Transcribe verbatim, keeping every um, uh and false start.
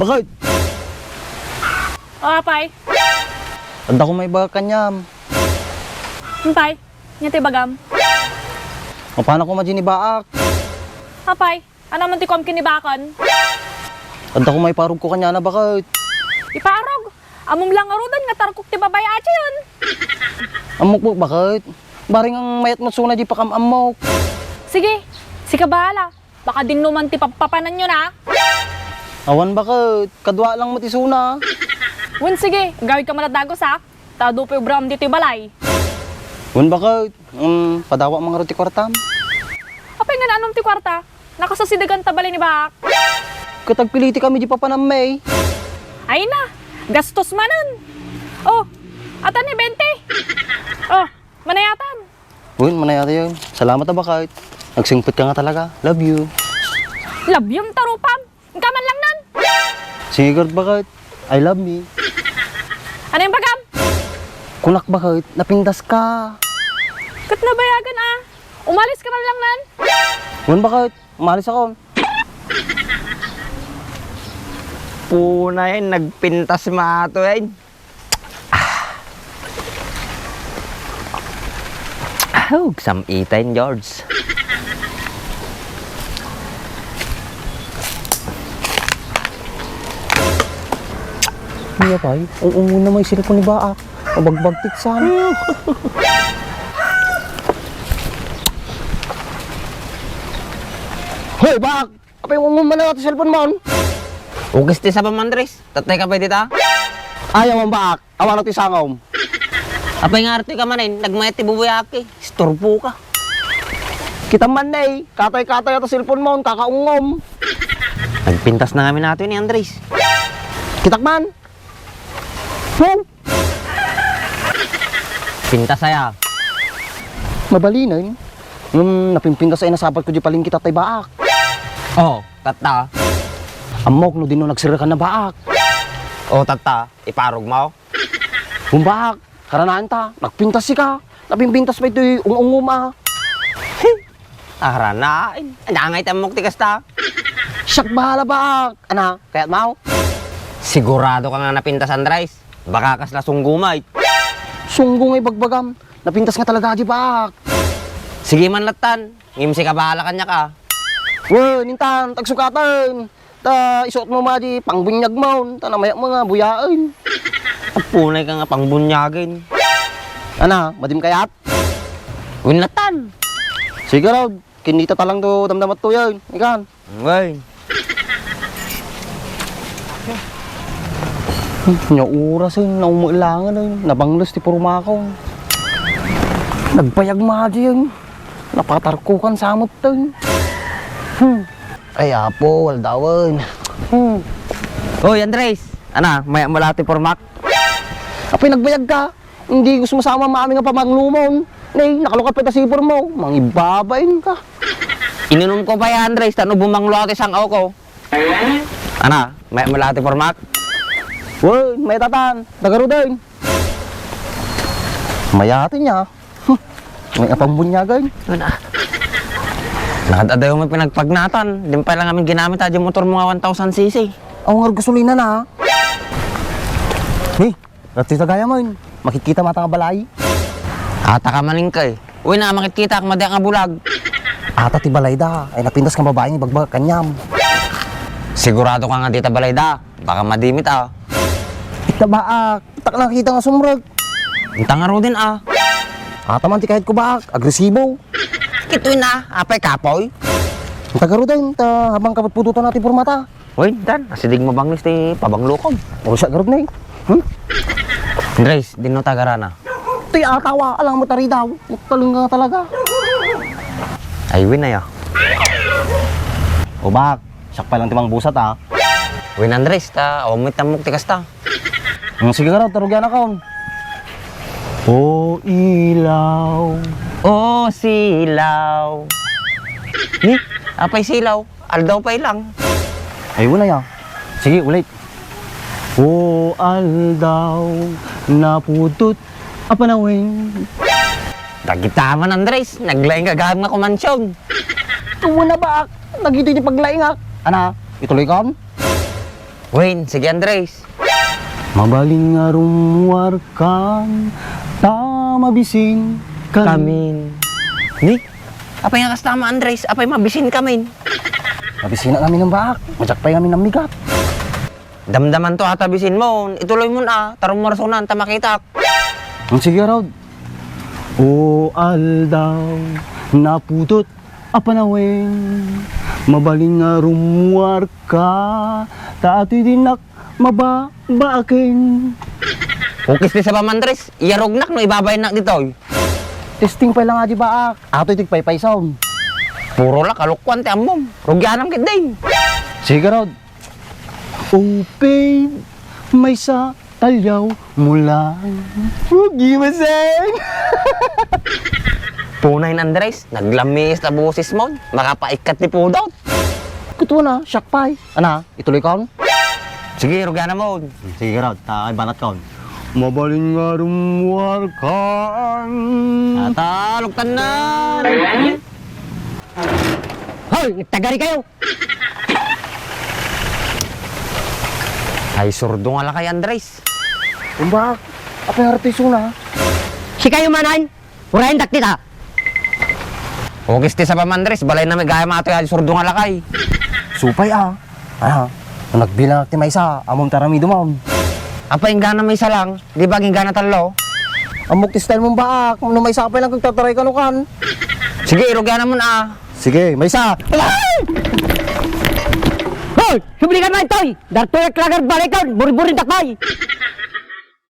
Bakit? O, apay? Adda ko maibagak kaniam. Apay? Ania ti ibagam? Mapanak koma diay ni Baak. Apay? Ania man ti kuam ken ni Baaken? Adda ko maiparogko kaniana, bakit? Iparog? Ammom la ngaruden nga tarkok ti babai a atiayen. Ammok, bakit? Bareng mayat met isuna diay pakam-ammok. Sige, sika bahala. Baka dinno man ti pappapananyo na. Awan, bakit? Kadua lang met isuna. Wen, sige, agawidka man latta dagus, ha? Ta adu pay obram ditoy balay. Wen, bakit? Mm, padawak man ngarud ti kuartam. Apay nga naannom ti kuarta? Nakasasidegan ta balay ni Baak. Ket agpilitikami diay papanam, eh. Ay na, gastos manen. O, atan ni bente. O, manayatan. Wen, manayatayon. Salamat a, bakit. Nagsingpetka nga talaga. Love you. Love you, tarupam. Inka man lang nan. Sige, Kurt, bakit? I love me. Ania ti ibagam? Kunak, bakit? Napintaska. Ket nabayagen, a. Umaliska man lang nan. Wen, bakit? Umalis ako. Punayen, nagpintas mato, eh. Aw, agsam-itayen, George. Ania pay? Ung-ungon na may cellphone ni Baak. Mabagbagtit sa amin. Hoy, Baak! Apay, ung-ungon man ti cellphone mo? Ukis ti sabam, Andres. Tattay ka pay dita? Ayaw, Baak. Awan ti sangom. Apay nga arte ka manen, nagmayat ti bubuyaak. Istorbo ka. Kita man, eh. Katay-katay ti cellphone mo, kakaungom. Nagpintas na ngamin nato ni Andres. Kitak man. Wow! Pintas aya. Mabalinen. Ngem napimpintas ay nasabat ko diay palengke tattay Baak. O, tatta. Ammok no dinno nagserrekan na Baak. O, tatta, iparog mo? Wen, Baak, karanaen ta, nagpintas sika. Napimpintas pay toy ung-ungom a. Aranaen. Ania ngay ti ammok ti kasta? Siak bahala, Baak. Ania, kayat mo? Sigurado ka nga napintas, Andres? Baka kasla sunggo met. Sunggo nga ibagbagam. Napintas nga talaga diay, Baak. Sige man lattan. Ngem sika bahala kaniak a. Wen, intan, ta agsukaten. Ta isuot mo madi pangbunyag mo, ta namayat mo nga buyaen. Apunay ka nga pangbunyagen. Ania, madim kayat? Wen lattan. Sige, Rod. Kinita ta lang to damdamat to yan. Ikan. Wen. Nia oras, eh, naumailangan, eh. Nabangles ti purmakon. Nagbayag madi, eh. Napatarkokan sa met, eh. Hmm. Ay, Apo, aldawen. Hmm. Oy, Andres. Ania, mayat mo la ti purmak? Apay, nagbayag ka? Hindi gusto mo sama maamin nga pamanglumon. Nay, nakalukat pa ta sipor mo. Mangibabain ka. Inunumko pay, Andres, ta no bumanglo ti sang-aw ko. Ania, mayat mo la ti purmak? Wen, mayat atan. Tagaruden. Mayaten nia. Huh, mayat a pangbunyagen. Ania? Nakad-adayo met pinagpagnatan. Diak pay lang amin ginamit a diay motor mo nga one thousand C C. Awan ngarud gasolina na. Ni, Rati, tagayam, makitkita mata nga balay. Ata ka manen, eh. Wen a, makitkitaak, madi nga bulag. Ata ti balayda, ay napintas nga babai nga ibagbagak kaniam. Sigurado ka nga dita balayda? Baka madi met a. Ita, Baak, ita ka nakita nga sumrek. Inta ngaruden a. Ata man ti kayatko, Baak, agresibo. Kitoy na, apay kapoy? Inta ngaruden, ta habang kaputpututan na ti purmata. Oy, dan, asideg mabangles ti pabanglokon. O, siak garud, nay. Hmm? Andres, dinno ta agarana. Ti atawa, alang mo taridaw. Taleng ka talaga. Ay, wen aya. O, Baak, siak pay lang ti mangbusat, a. Wen, Andres, ta awan met ammok ti kasta. Hmm, sige garud, ta rugianakon. O ilaw. O silaw. Ni, apay silaw? Aldaw pay lang. Ay, wen aya. Sige, ulit. O aldaw, napudot a panawen. Dagita man, Andres, naglaing gagam nga kumansion. Wen a, Baak, dagitoy ti paglaingak. Ania, ituloykon? Wen, sige, Andres. Mabalin nga rummuarkan, ta mabisin kan. Kamin. Ni? Apay nga kasta man, Andres? Apay mabisin kamin? Mabisin ngamin a baak. Madiak pay ngamin a migat. Damdaman to ata bisin mo. Ituloy mo na. Ta rummuarsonan, ta makitak. Ang sige, Rod. O aldaw, naputot a panawen, mabalin nga rummuarka, ta atoy dinak mababaaken. Ukis ti sabam, Andres, iyarognak no ibabayennak ditoy. Testing pay lang adi baak, atoy ti paypaysom. Puro la kalokoan ti ammom. Rugianam ketdin. Sige, Rod. Upay, maysa, talyaw, mula. Rugi, maseng. Punay na, Andres, naglamis ta boses mo. Makapaikkat ti pudot. Kuto na, siak pay. Ana, ituloy kon? Sige, rugianam mo. Sige, Rod, ta ay banat kon. Mabalin nga rummuarkan. Ata, luktan na. Hoy, nagtagari kayo! Ay, surdo nga lakay, Andres. Umbak, apay nga retoy isuna? Sikayo manen, urayen dakdita. Ukis ti sabam, Andres, balay na may gayam atoy ay surdo nga lakay. Supay a. Aha, no nagbilang ti maysa, ammom ti aramidem. Apay inggana maysa lang, di ba inggana tallo? Ammok ti style mo baak, no maysa pay lang kagtataray kano kan. Sige, irugianam mo na. Sige, maysa. Hoy! Subli ka man, Toy! Dartoy ak lagar balikan, buriburin takpay!